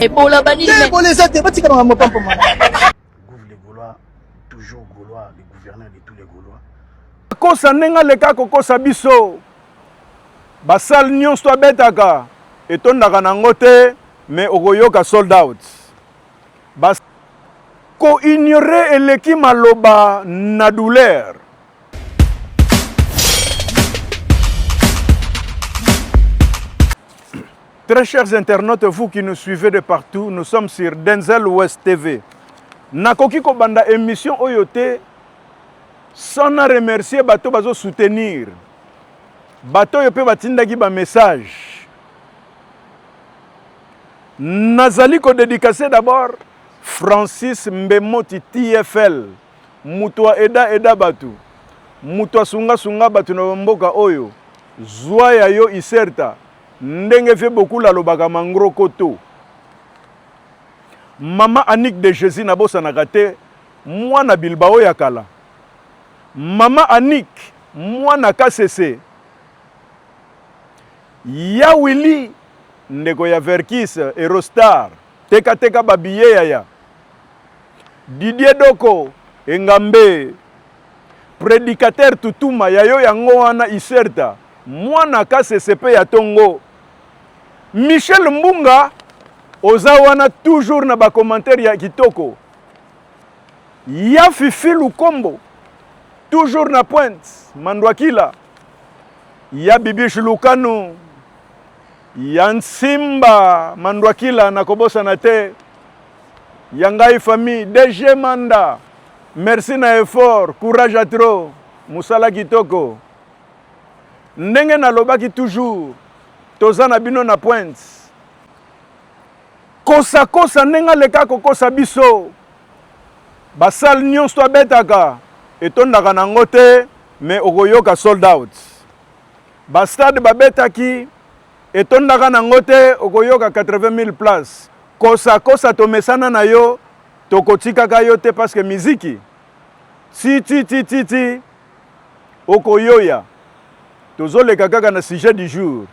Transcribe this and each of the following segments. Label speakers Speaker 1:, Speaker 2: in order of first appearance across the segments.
Speaker 1: Ebola banini.
Speaker 2: Te ebola eza te batika makambo pampa mama.
Speaker 3: Gouv les Gaulois, toujours Gaulois, le gouverneur de tous les Gaulois.
Speaker 4: Kosa ndenge aleka kokosa biso basale nyonso abetaka etondaka nango te mais okoyoka sold out. Ba ko ignorer eleki maloba na douleur. Très chers internautes, vous qui nous suivez de partout, nous sommes sur Denzel West TV. Nakoki kobanda émission oyo te sans na remercier bato bazo soutenir. Bato oyo pe batindaki ba message. Nazali ko dedicacer d'abord Francis Mbemoti TFL, moto a eda eda bato, moto asunga sunga bato na mboka oyo, zwa ya yo iserta ndenge vieux Bokul alobaka mangrokoto. Mama Annick de Jesus nabosanaka te, mwana Bilbao ya kala. Mama Annick mwana Kasese. Ya Willy ndeko ya Verckys Eurostar teka teka ba billets yaya. Didier Doko engambe predicateur Tutuma ya yo yango wana Iserta mwana Kasese pe ya tongo. Michel Mbunga oza wana toujours na ba commentaires ya kitoko. Ya Fifi Lukombo toujours na pointe Mandwakila. Ya Bibiche Lukanu ya Nsimba Mandwakila nakobosana te ya ngai famille DG Manda merci na effort courage à trop musala kitoko ndenge nalobaki toujours toza na bino na pointe kosa kosa ndenge aleka kokosa biso basale nyonso abetaka etondaka nango te mais okoyoka sold out. Ba stade babetaki etondaka nango te okoyoka 80 000 places. Kosa kosa tomesana na yo tokotikaka yo te parce que miziki ti ti ti ti ti okoyoya. Tozoleka kaka na sujet du jour.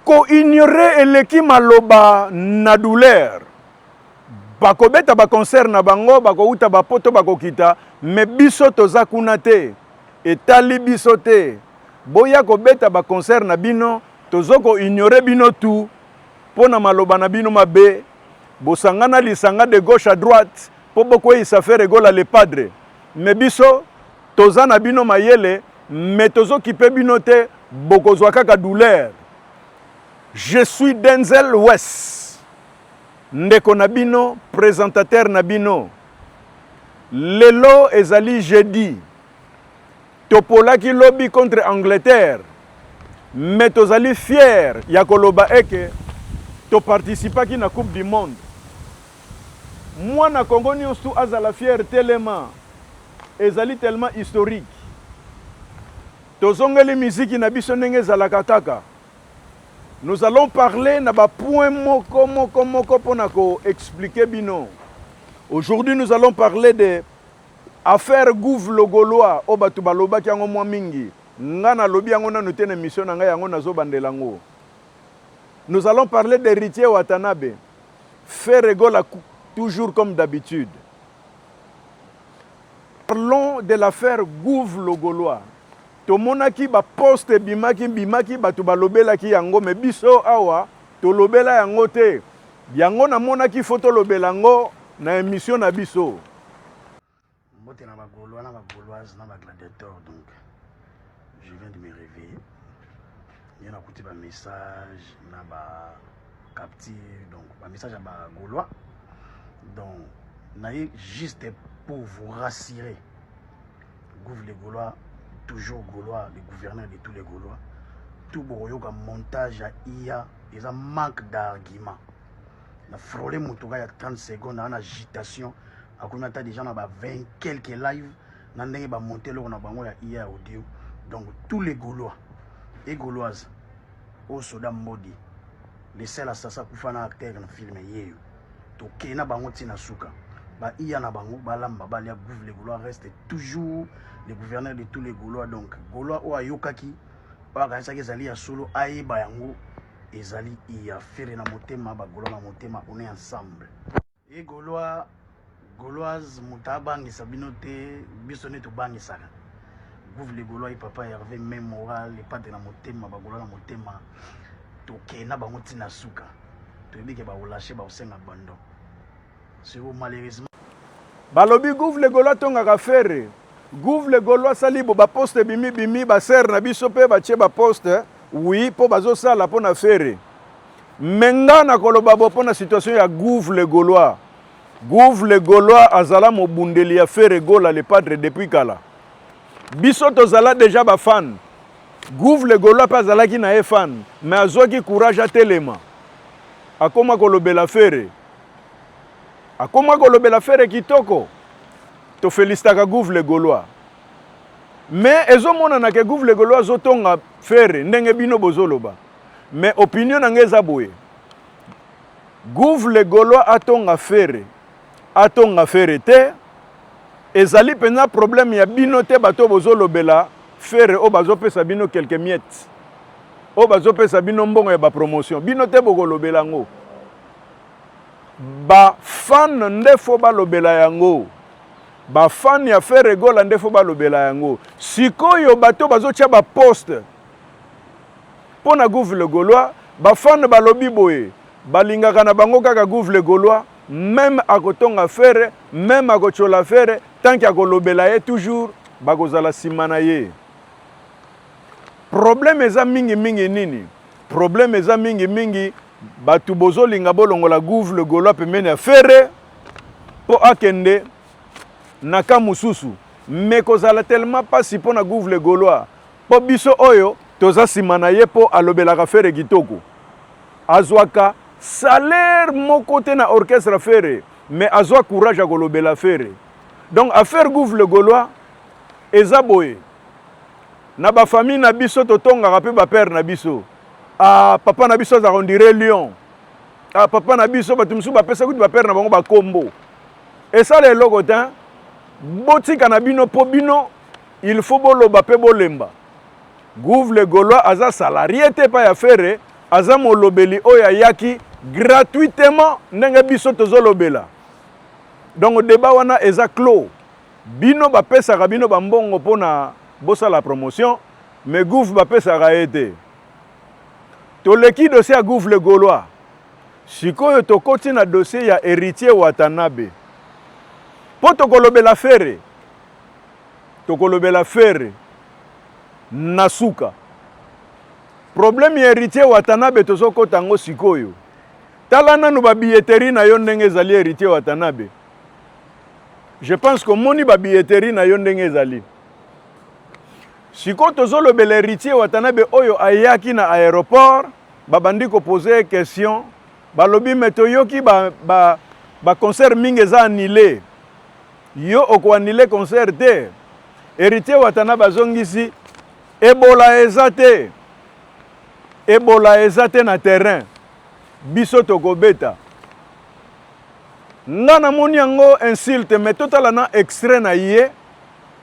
Speaker 4: Ko ignorer eleki maloba na douleur. Bakobeta ba concert na bango, bakowuta ba poto bakokita, mais biso toza kuna te. Etali biso te. Boya kobeta ba concert na bino, tozo ko ignorer bino tout mpo na maloba na bino mabe. Bosangana lisanga de gauche à droite mpo bokweyisa Ferre Gola le padre. Mais biso toza na bino mayele, mais tozo kipe bino te, bokozwa kaka douleur. Je suis Denzel Wess. Ndeko na bino, presentateur na bino. Lelo ezali jeudi. Topolaki lobi contre Angleterre, mais tozali fier ya koloba eke to participaki na coupe du monde. Mwana Congo nionso azala fier telema ezali tellement historique. Tozongeli miziki na biso ndenge ezalaka kaka. Nous allons parler na ba points moko moko moko pona ko expliquer bino. Aujourd'hui nous allons parler de affaire Gouv le Gaulois oyo batu balobaki yango mwa mingi. Nga nalobi yango nanu te na emission na ngai yango nazo bandela yango. Nous allons parler d'Heritier Watanabe. Ferre Gola toujours comme d'habitude. Parlons de l'affaire Gouv le Gaulois. Tomonaki ba post ebimaki bimaki batu balobelaki yango mais biso awa tolobela yango te yango namonaki faut tolobela yango na emission na biso.
Speaker 3: Mbote na ba gaulois na ba gauloises na ba gladiateurs donc je viens de me réveiller nde nakuti ba message na ba capture donc ba message ya ba gaulois donc naye juste pour vous rassurer Gouv les Gaulois, toujours Gaulois, le gouverneur de tous les Gaulois. Tout bokoyoka montage ya IA eza manque d'argument. Na frôler motuka ya 30 secondes na agitation akomi ata déjà na ba 20 quelques live na ndenge ba monter eloko na bango ya IA audio. Donc tous les Gaulois et Gauloises oyo soda Mbodi le seul assassin akufa na acteur na film yeyo tokei na bango ti na suka ba iya na bango balamba balia gouve le gaulois reste toujours le gouverneur de tous les gaulois donc gaulois oyo ayokaki oyo akanisaki ezali ya solo ayeba yango. Ezali iya Ferre na motema ba Gaulois na motema on est ensemble. E Gaulois Gauloise moto abangisa bino te biso nde tobangisaka. Gouve le Gaulois et papa Hervé même moral le padre na motema ba Gaulois na motema tokenda bango ntina suka toyebi ke bakolâcher bakosenga abandon sikoyo malheureusement.
Speaker 4: Balobi Gouve le Gaulois atongaka Ferre. Gouve le Gaulois asali bo ba poste ebimi bimi ba sœur na biso pe batie ba poste oui po bazosala po na Ferre. Mais nga nakoloba bo po na situation ya Gouve le Gaulois. Gouve le Gaulois azala mobundeli ya Ferre Gola le padre depuis kala. Biso tozala dejà ba fan. Gouve le Gaulois pe azalaki na ye fan mais azwaki courage atelema. Akoma kolobela Ferre. Akoma kolobela Ferre kitoko. To felicitaka Gouve le Gaulois. Mais ezomonana ke Gouve le Gaulois azotonga Ferre ndenge bino bozoloba. Mais opinion na ngai eza boye. Gouve le Gaulois atonga Ferre, atonga Ferre te, ezali mpenza problème ya bino te bato bozolobela Ferre oyo bazopesa bino quelques miettes, oyo bazopesa bino mbongo ya ba promotion, bino te bokolobela yango. Ba fan nde fo balobela yango. Ba fan ya Ferre Gola nde fo balobela yango. Sikoyo bato bazotia ba poste mpo na Gouve le Gaulois, ba fan balobi boye, balingaka na bango kaka Gouve le Gaulois, même akotonga Ferre, même akotiola Ferre, tant que akolobela ye toujours bakozala nsima na ye. Problème eza mingi mingi nini? Problème eza mingi mingi bato bozolinga bolongola Gouve le Gaulois pembeni ya Ferre mpo akende na ka mosusu, mais kozala tellement pasi mpo na Gouve le Gaulois mpo biso oyo toza nsima na ye mpo alobelaka Ferre kitoko. Azwaka salaire moko te na orchestre Ferre, mais azwa courage ya kolobela Ferre. Donc affaire Gouve le Gaulois eza boye. Na ba famille na biso totongaka mpe ba père na biso. Ah, papa na biso azalaka on dirait lion. Ah, papa na biso bato mosusu bapesa kutu ba père na bango bakombo. Esala eloko te. Botika na bino mpo bino il faut boloba mpe bolemba. Gouve le Gaulois aza salarié te epai ya Ferre, aza molobeli oyo ayaki gratuitement ndenge biso tozolobela. Donc débat wana eza clos. Bino bapesaka bino bambongo mpona bosala promotion, mais Gouve bapesaka ye te. Toleki dossier ya Gouve le Gaulois. Sikoyo tokoti na dossier ya Héritier Watanabe. Mpo tokolobela Ferre, tokolobela Ferre na suka. Problème ya Héritier Watanabe tozokota yango sikoyo. Tala nanu ba billetterie na yo ndenge ezali Héritier Watanabe. Je pense komoni ba billetterie na yo ndenge ezali. Sikoyo tozolobela Héritier Watanabe oyo ayaki na aéroport, babandi kopose question, balobi me toyoki ba, ba, ba concert mingi eza annulé. Yo okoannule concert te. Héritier Watanabe azongisi Ebola eza te. Ebola eza te na terrain. Biso tokobeta. Nga namoni yango insulte, mais totala na extrait na ye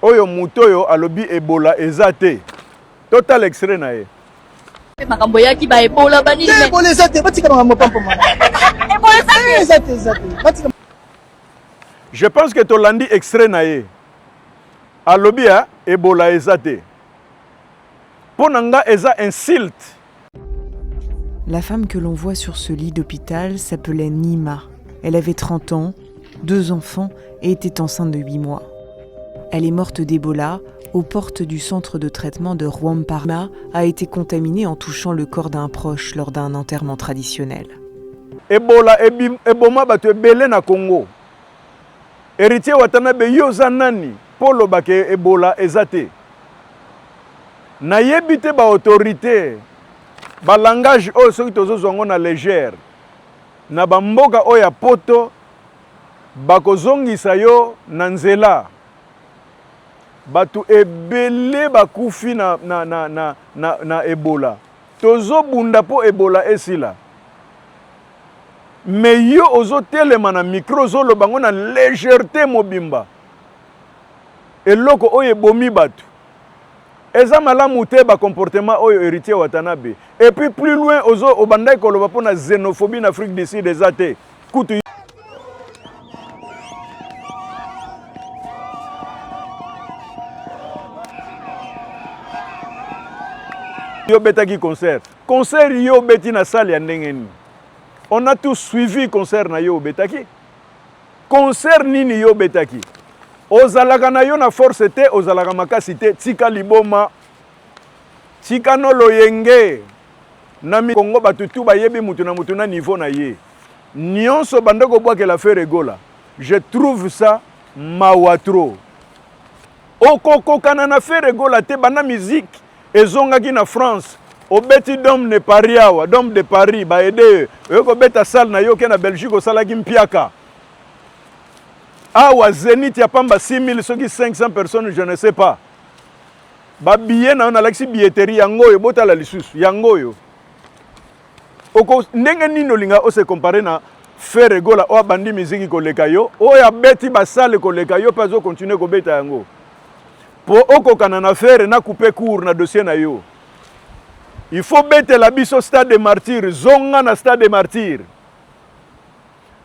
Speaker 4: oyo moto oyo alobi Ebola eza te. Totala extrait na ye.
Speaker 1: Makambo eyaki ba Ebola banini.
Speaker 2: Ebola eza te, batika makambo pampa mama.
Speaker 1: Ebola eza te.
Speaker 2: Eza te, eza te. Batika.
Speaker 4: Je pense que tolandi extrait na ye. Alobi ya Ebola eza te. Mpo na nga eza insulte.
Speaker 5: La femme que l'on voit sur ce lit d'hôpital s'appelait Nima. Elle avait 30 ans, 2 enfants et était enceinte de 8 mois. Elle est morte d'Ebola aux portes du centre de traitement de Rwamparma, a été contaminée en touchant le corps d'un proche lors d'un enterrement traditionnel.
Speaker 4: Ebola eboma bato ebele na Congo. Héritier Watanabe yo oza nani mpo oloba ke Ebola eza te? Nayebi te ba autorité ba langage oyo soki tozozwa yango na légère na bamboka oyo ya poto bakozongisa yo na nzela. Bato ebele bakufi na, na, na, na, na, na Ebola. Tozobunda mpo Ebola esila. Mais yo ozotelema na micro ozoloba yango na légèreté mobimba. Eloko oyo ebomi bato. Eza malamu te ba comportement oyo Heritier Watanabe. Et puis plus loin ozo obandaki koloba pona xenophobie na Afrique du Sud eza te. Kutu yo obetaki concert. Concert yo obeti na salle ya ndenge nini? On a tous suivi concert na yo obetaki. Concert nini yo obetaki? Ozalaka na yo na force te, ozalaka makasi te, tika liboma. Tika no loyenge. Na mi Congo batu tout bayebi mutu na mutu na niveau na ye. Nionso banda kobwakela Ferre Gola. Je trouve ça mawa trop. Okokokana na Ferre Gola te banda musique ezongaki na France. Obeti Dome de Paris awa, Dome de Paris ba aider yo. Oye kobeta salle na yo ke na Belgique osalaki mpiaka. Awa Zenith ya pamba 6000 soki 500 personnes je ne sais pas. Ba billets na yo nalakisi billetterie yango oyo botala lisusu yango oyo. Oko ndenge nini olinga o se comparer na Ferre Gola oyo abandi miziki koleka yo, oyo abeti ba salle koleka yo pe azo continuer kobeta yango. Po okokana na Ferre na couper court na dossier na yo. Il faut betela biso stade de martyrs, zonga na stade de martyrs.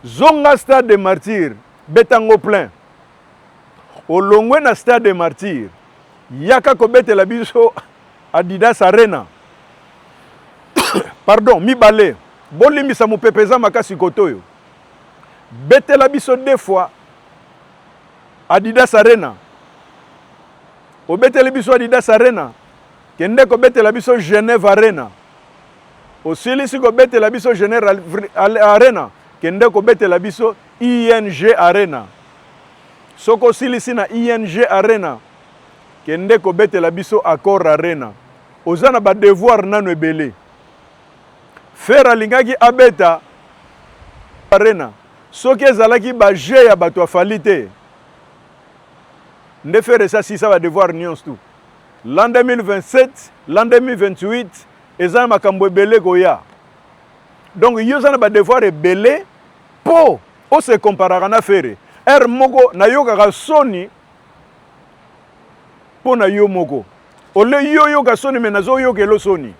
Speaker 4: Zonga stade de martyrs, beta ngo plein. Olongwe na stade de martyrs, yaka kobetela biso Adidas Arena. Pardon, mibale. Bolimbisa mopepe eza makasi kotoyo. Betela biso deux fois Adidas Arena. Obeteli biso Adidas Arena. Kende kobetela biso Genève Arena. Osilisi kobetela biso Genève Arena, kende kobetela biso ING Arena. Soki osilisi na ING Arena, kende kobetela biso Accor Arena. Oza na ba devoir nanu ebele. Ferre alingaki abeta Arena soki ezalaki ba jeux ya bato ya Fally te nde Ferre esi asilisa ba devoir nionso tout. L'an 2027, l'an 2028 eza na makambo ebele koya. Donc yo oza na ba devoir ebele po o se comparaka na Ferre. Heure moko nayokaka soni mpo na yo moko. Ole yo oyoka soni mais nazoyokelo soni.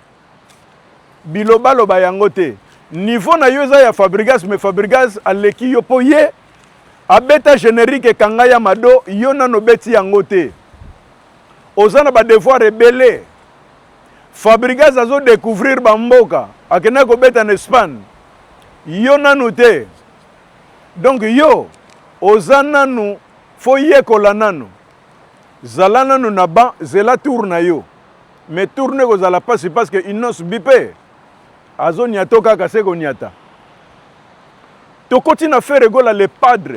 Speaker 4: Bilobaloba yango te. Niveau na yo eza ya Fabregas mais Fabregas aleki yo po ye abeta generique ekanga ya mado yo nanu obeti yango te. Oza na ba devoir ebele. Fabregas azo decouvrir ba mboka akendaki kobeta na Espagne yo nanu te. Donc yo oza nanu faut yekola nanu. Zala nanu na banc zela tour na yo. Mais tour no ekozala pasi parce que Innoss'B pe azo niato kaka se koniata. Tokoti na Ferre Gola le padre.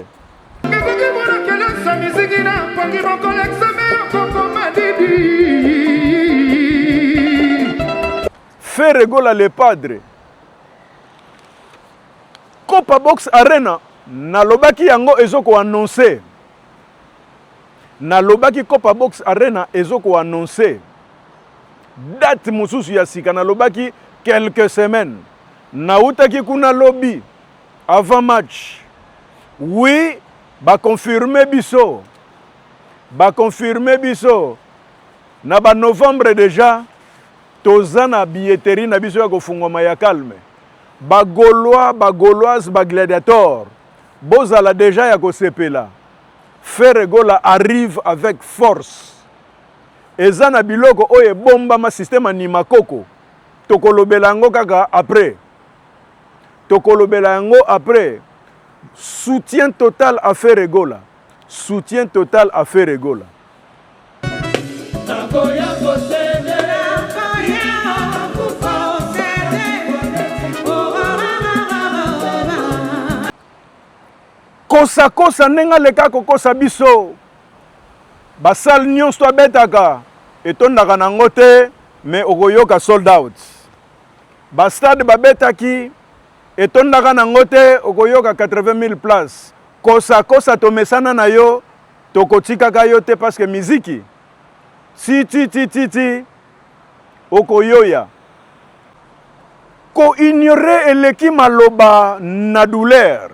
Speaker 4: Ferre Gola le padre. Copa Box Arena nalobaki yango ezo ko annoncer. Nalobaki Copa Box Arena ezo ko annoncer date mosusu ya sika nalobaki quelques semaines. Nawutaki kuna lobi avant match. Oui, ba confirmer biso. Ba confirmer biso na ba novembre dejà toza na billetterie na biso ya kofungwama ya calme. Ba Gaulois, ba Gauloises, ba Gladiators bozala dejà ya kosepela. Ferre Gola arrive avec force. Eza na biloko oyo ebombama système anima koko. Tokolobela yango kaka après. Tokolobela yango après. Soutien total à Ferre Gola. Soutien total à Ferre Gola. Kosa kosa ndenge aleka kokosa biso ba salle nionso abetaka etondaka nango te mais okoyoka sold out ba stade babetaki etondaka nango te okoyoka 80000 places kosa kosa tomesana na yo tokotikaka yo te parce que miziki ti ti ti ti ti okoyoya Ko ignorer eleki maloba na douleur.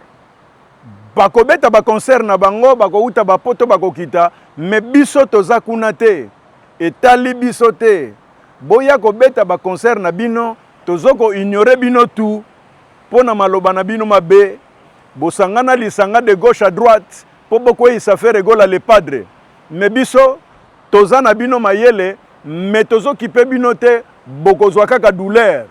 Speaker 4: Bakobeta ba concert na bango, bakowuta ba poto bakokita, mais biso toza kuna te. Etali biso te. Boya kobeta ba concert na bino, tozo ko ignorer bino tout mpo na maloba na bino mabe. Bosangana lisanga de gauche à droite mpo bokweyisa Ferre Gola le padre. Mais biso toza na bino mayele mais tozo kipe bino te, bokozwa kaka douleur.